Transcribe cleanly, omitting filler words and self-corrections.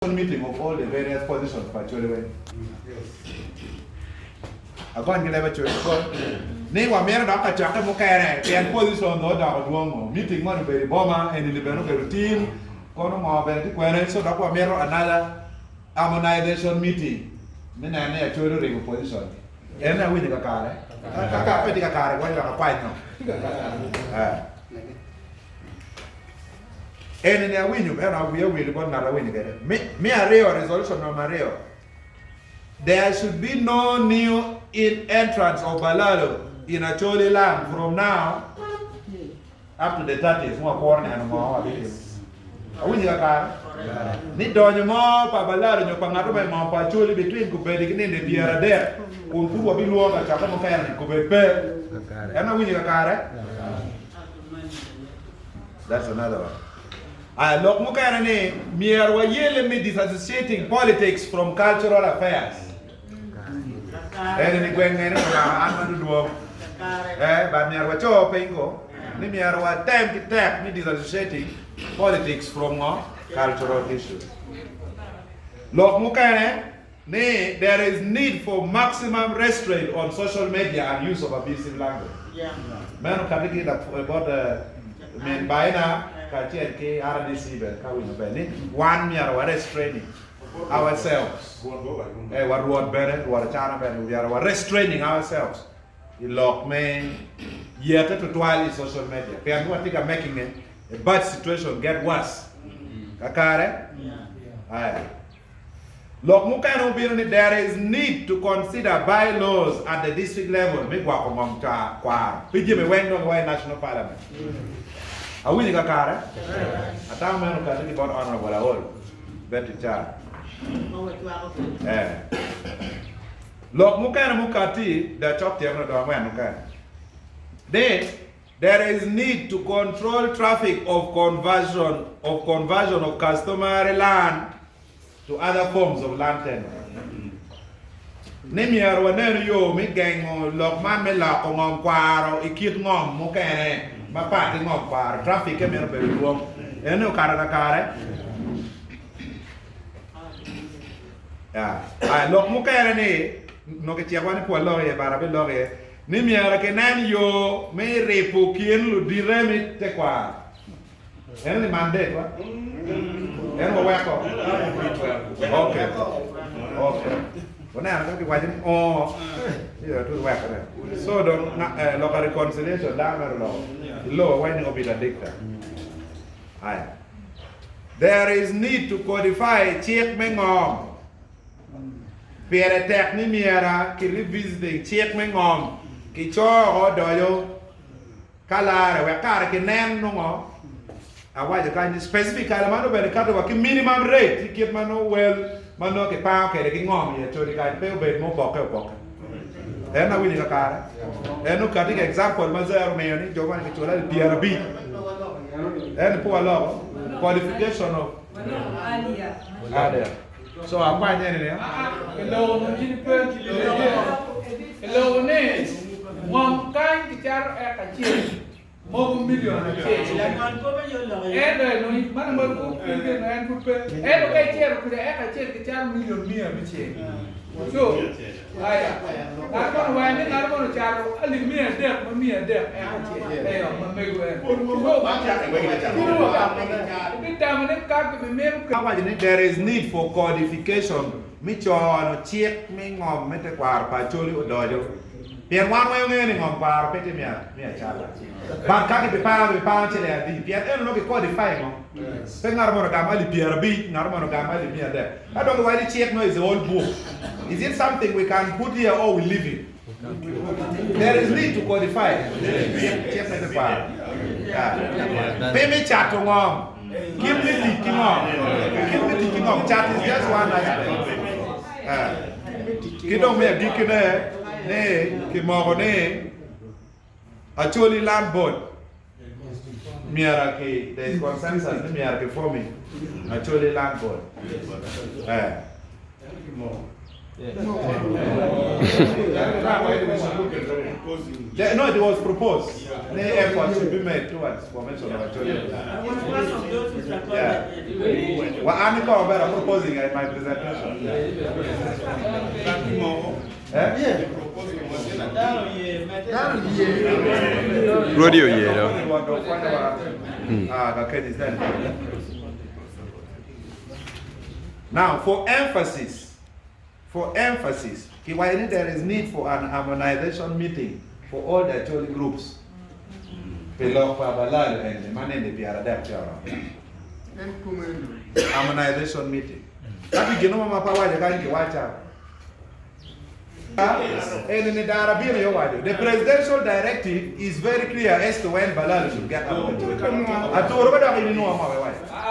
Meeting of all the various positions pa Acholi weng. Agony ki leb Acholi kol ni wamito dok kacokke mukene pien position dong odoko dwongo. Meeting moni obedo i boma eni-ni bene obedo tin kono ngo bene tye kwene so dok wamito another harmonization meeting me neno ni Acholi oribo position gi. En awinyo kakare? Ka pe tye kakare gwanyo wek akwanyo. Eh. Eni ni awinyo ento wiya owil bot ngat awinyo kwede. Me aryo, resolution number aryo, There should be no new in entrance of Balalo in Acholi land from now up to the 30th ma wakuro neno ngo ma wabitimo. Awinyo kakare? Ni donyo mo pa Balalo nyo pa ngat mo i ngom pa Acholi between kobedi ki nino 30 kun pud wabilwongo kacokke mukene ni kobed pe. En awinyo kakare? That's another one. Aya, lok mukene ni myero wayelle me disassociating politics from cultural affairs. Eni ni gweng eni omako an ma dudwong. Eh, but myero waco piny ko ni myero watem ki tek me disassociating politics from ngo? Cultural issues. Lok mukene ni there is need for maximum restraint on social media and use of abusive language. Meno kati ki bot min Baina kacel ki RDC bene ka winyo ber ni wan myero wa restraining ourselves. Eh, wa Rwot bene, Rwot Acana bene myero wa restraining ourselves i lok me yete tutwal i social media pien watye ka making a bad situation get worse. Kakare? Aya. Lok mukene obino ni there is need to consider by-laws at the district level me gwoko ngom kwaro pi jami weng dong wa i National Parliament. Awinyo kakare? Atamo meno okati ki bot Honourable Aol Betty Car. Eh. Lok mukene mukati da cok tyeko dong angwen mukene. Ni there is need to control traffic of conversion of conversion of customary land to other forms of land tenure. Ni myero wanen yo me gengo lok man me loko ngom kwaro i kit ngom mukene mapat ki ngom kwaro. Traffic-ke mito bedo dwong. Eni okato kakare. Yeah. Lok mukene ni nongo kicikowa ni pe walok iye but abilok iye ni myero kinen yo me ribo kin ludite me tekwaro. Eno ni mandate wa? Eno waweko? Okay. Okay. Waneno ka kiwaco ni oo, ci dong atwero weko ne. So dong eh, loka reconciliation dano mere oloko. Ilo wai ni obedo adikta. Aya. There is need to codify cik me ngom. Pire tek ni myera ki revisiting cik me ngom ki coo odoyo Ka larre wek kare ki nen nongo awaco kany ni specifically ma nongo bene kato wa ki minimum rate ki kit ma nongo wel ma nongo ki pango kede ki ngom i Acholi kany pe obed ma oboke oboke. En awinyo kakare? En nongo kati ki example ma Zero omiyo ni jo moni kiculo alip 50. En pe waloko qualification of Alia. So akwanye ni niya. Kiloko nongo in ipe Kiloko ni ngom kany kicato eka acel mogo million acel ento eno man langol kop en en pud pe ento ka icito kwede eka acel kicato million 500 so aya ngat mono owaco ni ngat mono ocato alip 300 ma 300 eka acel eyo ma mego en so ibitamo ni ka gibimito Awaco ni there is need for codification me cono cik me ngom me tekwaro pa Acholi odoco pien wan weng ongeyo ni ngom kwaro pe tye me acata but ka gibipango gibipango ciling adi pien eno nongo ki codify ngo pe ngat mono ogamo alip 50 ngat mono ogamo alip 300 ka dong giwaco ni cik nongo is a whole book is it something we can put here or we leave it There is need to codify cik me tekwaro. Pe me cato ngom, kit me tic ki ngom, kit me tic ki ngom. Cat is just one aspect. Ki dong me agikkine ni kimoko ni Acholi Land Board myero ki there is consensus ni myero ki forming Acholi Land Board. Yeah, no, it was proposed. Ni effort should be made towards formation of Acholi. Yeah. Well, I'm going proposing in my presentation. Eh? Rwodi oye do. Ah, okay, is that? Now, for emphasis, for emphasis, kiwaco ni there is need for an harmonization meeting for all the Acholi groups. Pi lok pa Balal eni ma nene 30 tye oromo. Harmonization meeting. Ka pi gin mo ma pe awaco kany kiwaca. Eni ni dara bino aye owaco, the presidential directive is very clear as to when Balal should get out of Acholi. Aturo ka dok in inwo ngo iwaco?